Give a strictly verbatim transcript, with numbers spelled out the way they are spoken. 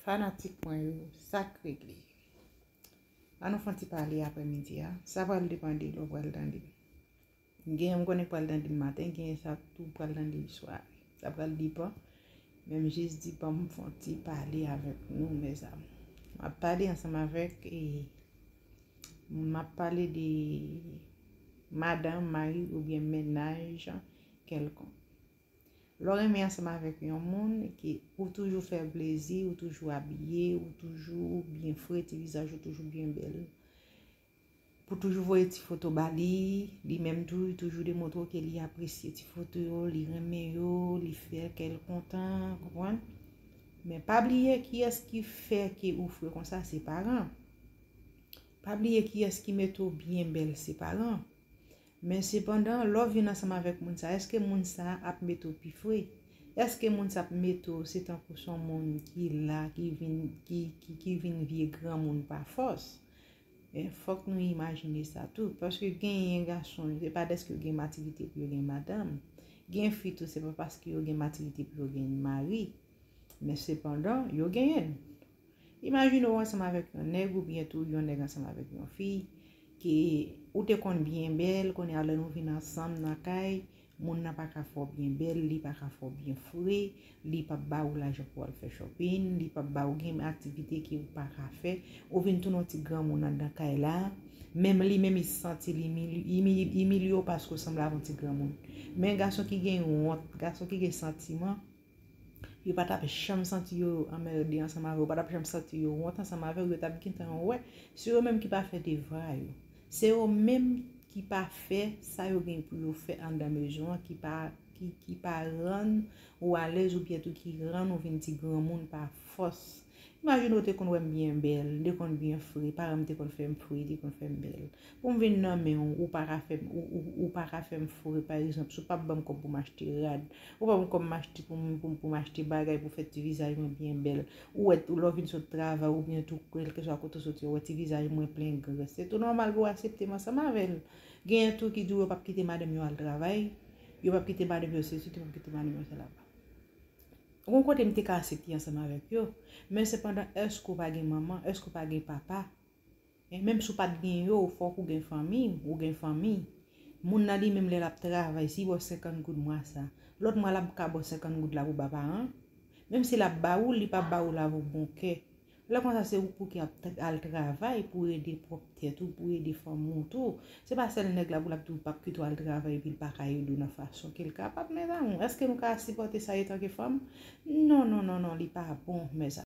Fanatik mwen yo, sa k regle? Ann nou fè yon ti pale aprèmidi a. Sa pral depann de lè w pral tande l. Genyen m konnen k pral tande l maten, genyen sa tou pral tande l swa. Sa pral depann. Men m jis di ban m fè yon ti pale avèk nou, mezanmi. M ap pale ansanm avèk, e, m ap pale de madanm, mari oubyen mennaj kèlkonk. Lè w renmen ansanm avèk yon moun, ke ou toujou fè l plezi, ou toujou abiye, ou toujou byen fre, ti vizaj ou toujou byen bèl. Pou toujou voye ti foto ba li, li menm tou, li toujou demontre w ke li apresye ti foto yo, li renmen yo, li fè kè l kontan, konprann? Men pa bliye kiyès ki fè ke ou fre konsa, se paran. Pa bliye kiyès ki mete w byen bèl, se paran. Men sepandan, lè w vin ansanm avèk moun sa, èske moun sa ap mete w pi fre? Èske moun sa ap mete w, se tankou se yon moun ki la, ki vin, ki, ki, ki vin vye granmoun pa fòs? E fòk nou imajine sa tou, paske genyen gason, se pa dèske yo gen matirite pou yo gen madanm. Gen fi tou, se pa paske yo gen matirite pou yo gen mari. Men sepandan, yo genyen l. Imajine w ansanm avèk yon nèg oubyen tou yon nèg ansanm avèk yon fi, ke ou te konn byen bèl, kounye a lè nou vin ansanm nan kay, moun nan pa ka fè w byen bèl, li pa ka fè w byen fre, li p ap ba ou lajan pou w al fè shopping, li p ap ba ou gen aktivite ke ou pa ka fè, ou vin tounen yon ti granmoun anndan kay la, menm li menm li santi l imili-, imili-, imilye w paske w sanble avèk yon ti granmoun. Men gason ki gen wont, gason ki gen santiman, yo pa t ap janm santi yo anmède ansanm avè w, yo pa t ap janm santi yo wont ansanm avè w, yo t ap gentan wè se yo menm ki pa fè devwa yo. Se yo menm ki pa fè sa yo gen pou yo fè anndan mezon an, ki pa, ki, ki pa rann ou alèz oubyen tou ki rann ou vin ti granmoun pa fòs. Imajine w te konn wè m byen bèl, m te konn byen fre, paran m te konn fè m fre, te konn fè m bèl. Pou m vin nan men w, ou pa ka fè m, ou, ou, ou pa ka fè m fre, pa egzanp, si w p ap ban m kòb pou m achte rad, ou pa ban m kòb m achte pou m, pou m, pou m achte bagay pou fè ti vizaj mwen byen bèl. Ou wè, lè w vin sot travay oubyen tou kèlkeswa kote w soti, ou wè ti vizaj mwen plen grès. Se tou nòmal pou w aksepte m ansanm avè l. Genyen tou ki di w yo p ap kite madanm yo al travay, yo p ap kite madanm yo sesi, yo p ap kite madanm yo sela. Gon kote m te ka aksepte ansanm avèk yo, men sepandan, èske w pa gen manman? Èske w pa gen papa? E menm si w pa t gen yo, fòk ou gen fanmi, ou gen fanmi. Moun nan li menm lè l ap travay, si li ba w senkant goud mwa sa, lòt mwa l ap ka ba w senkant goud la pou ba paran. Menm si l ap ba ou l, li p ap ba ou l avèk bon kè. Lè konsa se ou pou ki ap tra-, al travay pou ede pwòp tèt ou, pou ede fanmi w tou. Se pa sèl nèg la pou l ap di w l p ap kite w al travay epi l pa ka ede w nan fason ke l kapab, mezanmi. Èske nou ka sipòte sa etanke fanm? Non, non, non, non, li pa bon, mezanmi.